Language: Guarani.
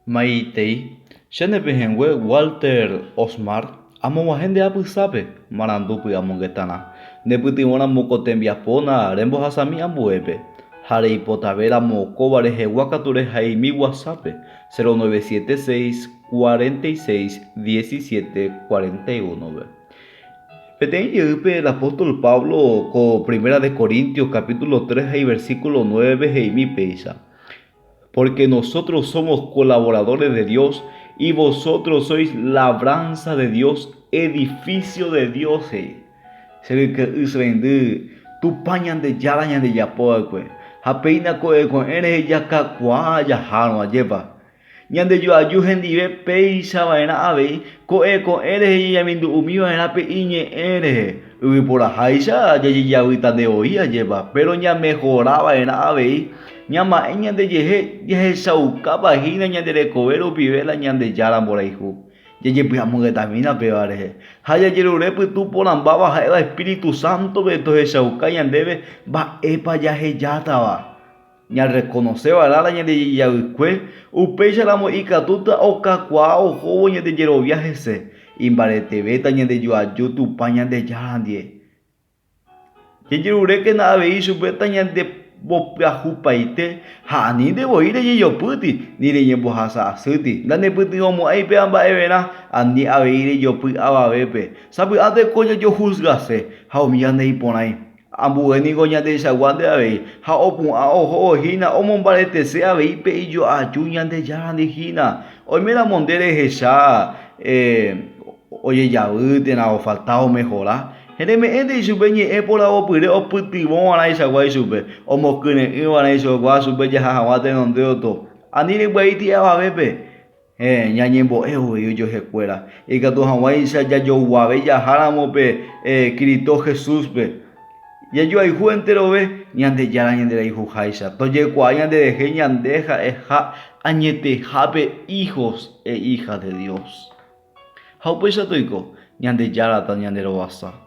Maitei, che ne pehẽngue Walter Osmar, amog̃uahẽ nde apysápe marandu py'amongetarã. Ne pytyvõramo ko tembiapóna rembohasami ambuépe, ha reipotavéramo kóva rehegua katu rehaimi WhatsApp-pe 0976 46 17 41-pe. Peteĩ jeýpe el apóstol Pablo ko Primera de Corintios capítulo 3 ha iversículo 9-pe he'imi péicha, Porque nosotros somos colaboradores de Dios y vosotros sois labranza de Dios, edificio de Dios, he'i. Che ryke'y che reindy, Tupã Ñandejára ñandejapo va'ekue, ha péina ko'ẽko'ẽ rehe jakakuaa jahárõ, ajépa? Ñandejoaju hendive péicha va'erã avei, ko'ẽ ko'ẽ rehe ñañamindu'umi va'erã pe iñe'ẽ rehe. Yvyporaháicha jajejavyta nde voi ajépa, péro ñamehora va'erã avei ñama'ẽ ñandejehe jahechaukápa hína ñande rekove rupive la Ñandejára mborayhu. Jajepy'amongetamína péva rehe ha jajerure Pytu Porãmbáva ha'éva Espíritu Sántope tohechauka ñandéve mba'épa jahejátava. Ñarrekonose va'erã la ñande jejavykue, upéicharamo ikatúta okakuaa ohóvo ñande jerovia hese, imbaretevéta ñande joaju Tupã Ñandejára ndie. Jajerurékena avei chupe tañandembopyahupaite ha ani nde voi rejejopýti ni reñembohasa asýti, nanepytyvõmo'ãi péva mba'everã, ani avei rejopy avavépe. Sapy'ánte ko jajohusgase ha umíva naiporãi. Ambue niko ñandeichaguánte avei, ha opu'ã ohóvo hína omombaretese avei pe ijoaju Ñandejárandi hína. Oiméramo nde rehecha ojejavy térã ofalta omehora, reme'ẽnte ichupe ñe'ẽ poravopyre opytyvõ va'erãichagua ichupe, omokyre'ỹ va'erãichagua chupe jaha hag̃ua tenonde oto. Ani rembyaíti avavépe. Héẽ, ñañembo'e uvei ojohekuéra, ikatu hag̃uáicha jajoguave jaháramo pe Cristo Jesús-pe. Jajoayhu enterove Ñandejára ñanderayhuháicha, tojekuaa ñanderehe ñande ha'eha añetehápe hijos e hijas de Dios. Ha upéicha toiko, Ñandejára tañanderovasa.